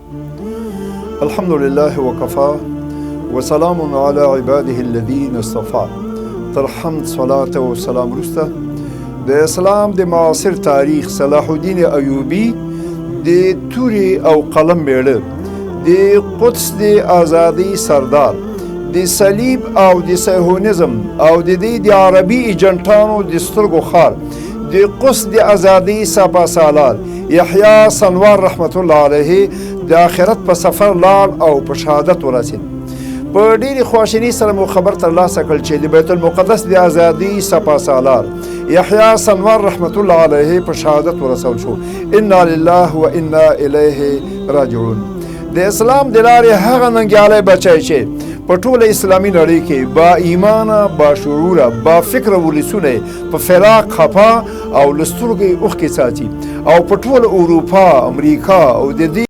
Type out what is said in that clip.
الحمد لله وكفى وسلام على عباده الذين اصطفى. تر حمد، صلات او سلام وروسته، د اسلام د معاصر تاریخ صلاح الدین ایوبي د تورې او قلم میړه، د قدس د ازادۍ سردار، د صلیب او د صهیونیزم او د دې د عربي ایجنټانو د سترګو خار، د قدس د ازادۍ سپه سالار یحیی سنوار رحمت الله علیه د آخرت په سفر لاړ او په شهادت ورسید. په ډېرې خواشینۍ سره مو خبر ترلاسه کړ چې د بیت المقدس د ازادۍ سپه سالار یحیی سنوار رحمت الله علیه په شهادت ورسول شو. انا لله و انا الیه راجعون. د اسلام د لارې هغه ننګیالی بچی چې په ټوله اسلامي نړۍ کې با ایمانه، با شعوره، با فکره ولسونه په فراق خپه او له سترګو یې اوښکې څاڅي او په ټوله اروپا، امریکا او د دې